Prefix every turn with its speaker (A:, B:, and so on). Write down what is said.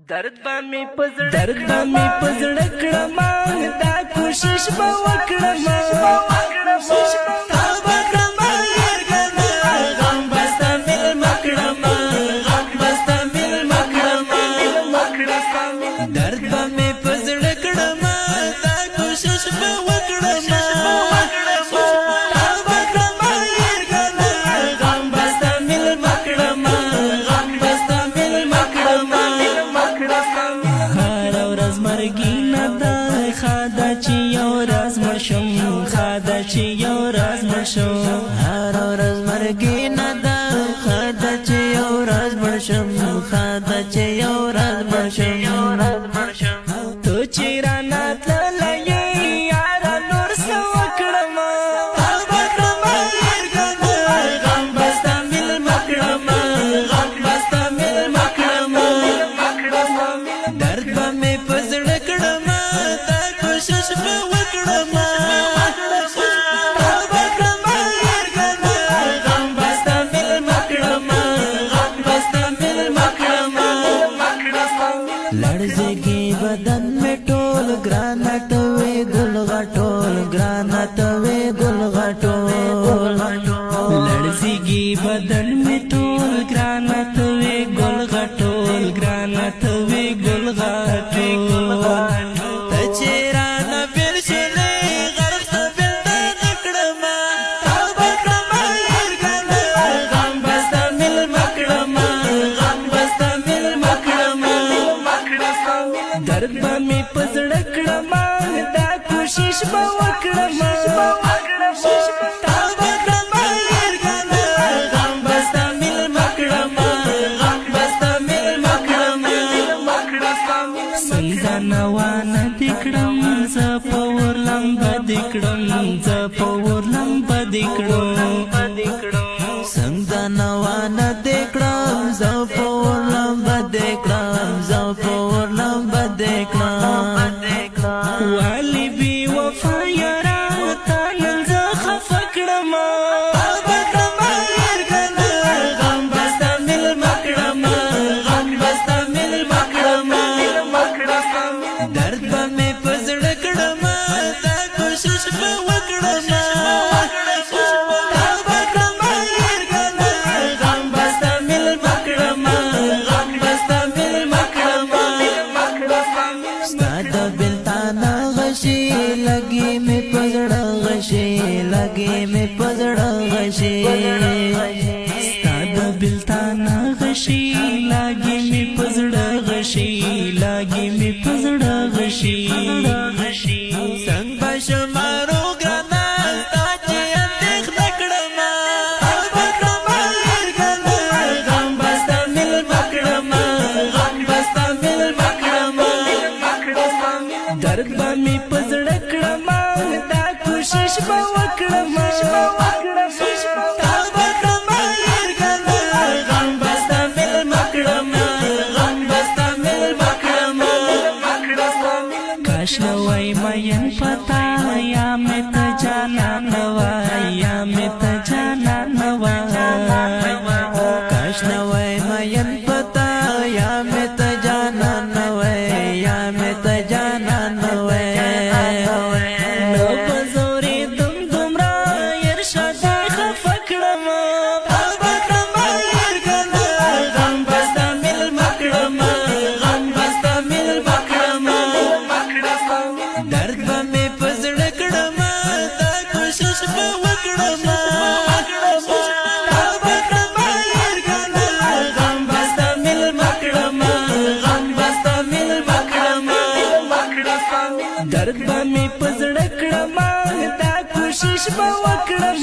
A: درد به مې په زړه کړم، دا کوشش به وکړم. تا به کړم ګرانه، غم به ستا مېلمه کړم، غم به ستا مېلمه کړم. درد به مې په زړه کړم، دا کوشش به وکړم. تا به کړم ګرانه، غم به ستا مېلمه کړم، غم به ستا مېلمه کړم. هره ورځ مرګي نه ده، ښه ده چې یو ورځ مړ شم، ښه ده چې یو ورځ مړ شم.
B: هره ورځ مرګي نه ده، ښه ده چې یو ورځ مړ شم، ښه ده چې یو ورځ مړ شم.
A: ته چې رانه تللی یې یاره، نور څه وکړم؟ تا به کړم ګرانه، غم به ستا مېلمه کړم، غم به ستا مېلمه کړم.
B: درد به مې په زړه کړم، دا کوشش به وکړم.
A: تا به کړم ګرانه، غم به ستا مېلمه کړم، غم به ستا مېلمه کړم.
B: لړزېږي بدن مې ټول، ګرانه ته وې ګل غټول، ګرانه ته وې ګل غټول.
A: لړزېږي بدن مې ټول، ګرانه ته وې ګل غټول، ګرانه ته وې ګل غټول.
B: ته چې رانه بېل شولې، غرق ستا بېلته نه کړم.
A: تا به کړم ګرانه، غم به ستا مېلمه کړم، غم به ستا مېلمه کړم. درد به مې په زړه کړم، دا کوشش به وکړم. تا به کړم ګرانه، غم به ستا مېلمه کړم، غم به ستا مېلمه کړم. څنګه نوانه دې کړم، زه په اور لمبه دې کړم، زه په اور لمبه دې کړم.
B: څنګه نوانه دې کړم، زه په اور لمبه دې کړم، زه په اور لمبه دې کړم.
A: ولې بې وفا یاره، تا نن زه خفه کړم؟ تا به کړم ګرانه، غم به ستا مېلمه کړم، غم به ستا مېلمه کړم.
B: درد به مې په زړه کړم، دا کوشش به وکړم.
A: تا به کړم ګرانه، غم به ستا مېلمه کړم، غم به ستا مېلمه کړم.
B: ستا د بېلتانه غشي لګي مې په زړه، غشي لګي مې په زړه غشي.
A: ستا د بېلتانه غشي لګي مې په زړه، غشي لګي مې په زړه غشي.
B: څنګه به شمارو ګرانه، ستا چې اندېښنه کړم؟
A: تا به کړم ګرانه، غم به ستا مېلمه کړم، غم به ستا مېلمه کړم. درد به مې په زړه کړم، دا کوشش به وکړم. تا به کړم ګرانه، غم به ستا مېلمه کړم، غم به ستا مېلمه کړم. کاش نه وای مین پتا، یا مې ته جانان وای، یا مې ته جانان وای.
B: کاش نه وای مین پتا، یا مې ته جانان وای، یا مې ته جانان وای.
A: نو په زورې دم دومره ارشاد خفه کړم. تا به کړم ګرانه، غم به ستا مېلمه کړم، غم به ستا مېلمه کړم.
B: درد به مې په زړه کړم، دا کوشش به وکړم.
A: تا به کړم ګرانه، غم به ستا مېلمه کړم، غم به ستا مېلمه کړم. درد به مې په زړه کړم، دا کوشش به وکړم.